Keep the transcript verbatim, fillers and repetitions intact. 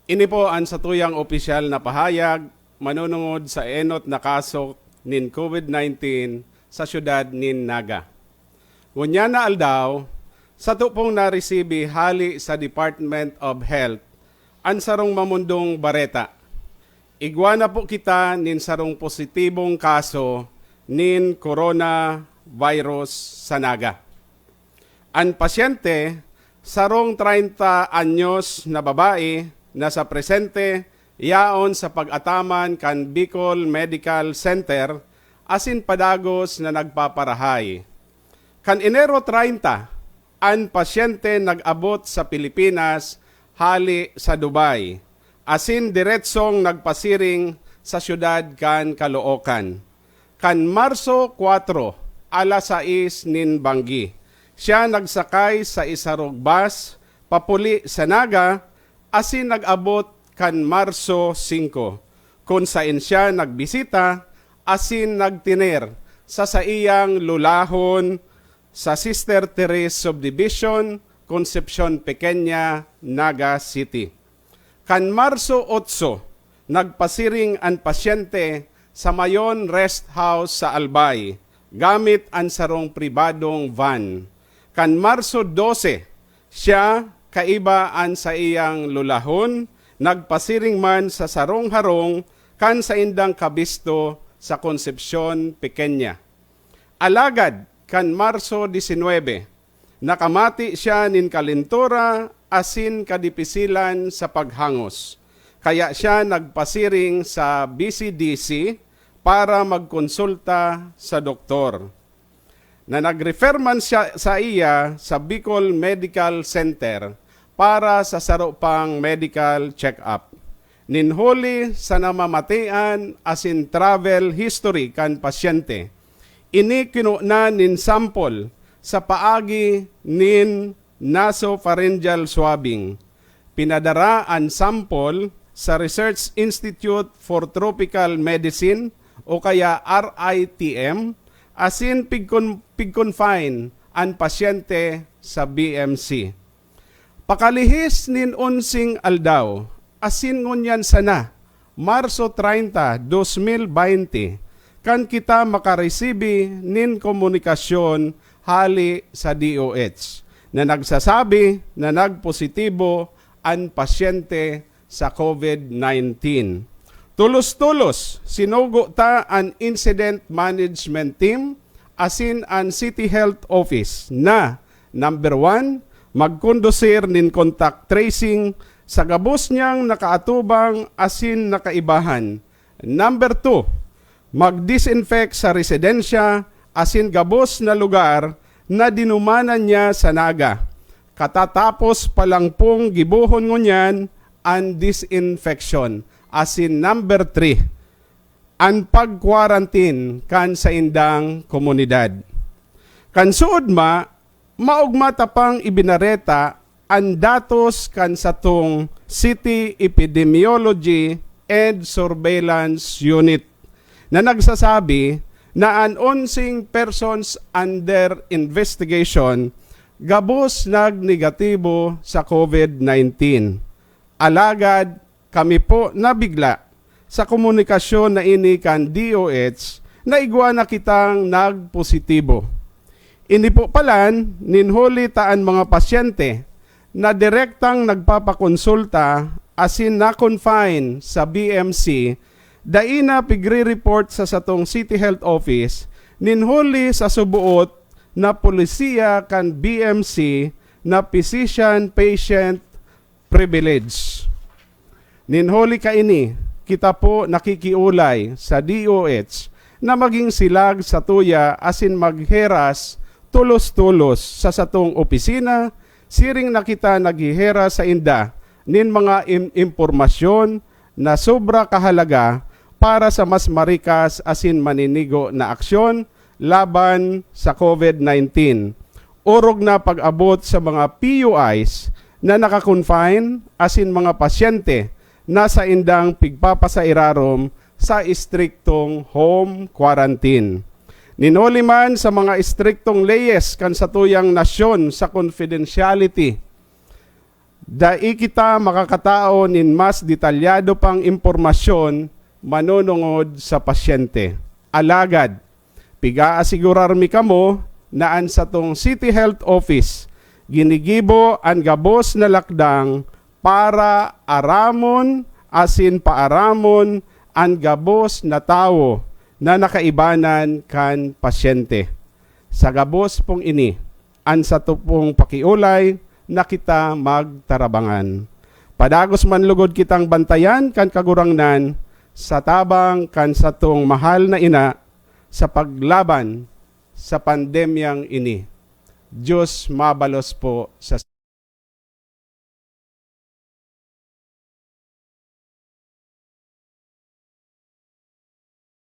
Ini po an satuyang opisyal na pahayag manunungod sa enot na kaso nin COVID nineteen sa siyudad nin Naga. Ngunyan na aldaw, sato pong naresibi hale sa Department of Health an sarong mamundong bareta. Igwa na po kita nin sarong positibong kaso nin coronavirus sa Naga. An pasyente, sarong treinta anyos na babae na sa presente yaon sa pag-ataman kan Bicol Medical Center asin padagos na nagpaparahay. Kan Enero treinta, an pasyente nag-abot sa Pilipinas hale sa Dubai, asin diretsong nagpasiring sa siyudad kan Caloocan. Kan Marso kuwatro, alas sais nin banggi, siya nagsakay sa isarog bus papuli sa Naga asin nag-abot kan Marso singko, kun saen siya nagbisita asin nagtener sa saiyang lulahon sa Sister Therese Subdivision, Concepcion Pequeña, Naga City. Kan Marso otso, nagpasiring an pasyente sa Mayon Rest House sa Albay, gamit an sarong pribadong van. Kan Marso dose, siya, kaiba an saiyang lulahon, nagpasiring man sa sarong harong kan saindang kabisto sa Concepcion Pequeña. Alagad kan Marso disinwebe, nakamati siya nin kalentura asin kadipisilan sa paghangos. Kaya siya nagpasiring sa B C D C para magkonsulta sa doktor, na nag-refer man siya saiya sa Bicol Medical Center para sa saro pang medical check-up. Nin huli sa namamatian asin travel history kan pasyente, ini kinunan nin sample sa paagi nin nasopharyngeal swabbing. Pinadara an sample sa Research Institute for Tropical Medicine o kaya R I T M, asin pigkon-, pigconfine an pasyente sa B M C. Pakalihis nin onseng aldaw, asin ngunyan sana, Marso treinta, dos mil baynte, kan kita makaresibi nin komunikasyon hale sa D O H na nagsasabi na nagpositibo an pasyente sa COVID nineteen. Tolos-tolos, sinugo ta an Incident Management Team asin an City Health Office na, number one, magkondusir nin contact tracing sa gabos niyang nakaatubang asin nakaibahan. Number two, mag-disinfect sa residensya asin gabos na lugar na dinumanan niya sa Naga. Katatapos pa lang pong gibohon ngunyan an disinfection. Asin number three, an pag-quarantine kan saindang komunidad. Kan suod ma, maogma ta pang ibinareta an datos kan satong City Epidemiology and Surveillance Unit na nagsasabi na an onseng persons under investigation gabos nagnegatibo sa COVID nineteen. Alagad kami po nabigla sa komunikasyon na ini kan D O H na igwa na kitang nagpositibo. Ini po palan, nin huli ta an mga pasyente na direktang nagpapakonsulta asin na-confine sa B M C, dai na pigre-report sa satong City Health Office, nin huli sa suboot na polisiya kan B M C na physician-patient privilege. Nin huli kaini, kita po nakikiolay sa D O H na maging silag satuya asin magheras tolos-tolos sa satong opisina, siring na kita nagheheras sainda nin mga im-, impormasyon na sobra kahalaga para sa mas marikas asin maninigo na aksyon laban sa COVID nineteen. Orog na pag-abot sa mga P U Is na naka-confine asin mga pasyente na saindang pigpapasairarom sa estriktong home quarantine. Nin huli man sa mga estriktong leyes kan satuyang nasyon sa confidentiality, Dai kita makakatao nin mas detalyado pang impormasyon manunungod sa pasyente. Alagad, piga-asigurar mi kamo na an satong City Health Office ginigibo an gabos na lakdang para aramon asin paaramon an gabos na tawo na nakaibanan kan pasyente. Sa gabos pong ini, an sato pong pakiolay na kita magtarabangan. Padagos man lugod kitang bantayan kan Kagurangnan sa tabang kan satong mahal na ina sa paglaban sa pandemyang ini. Diyos mabalos po sa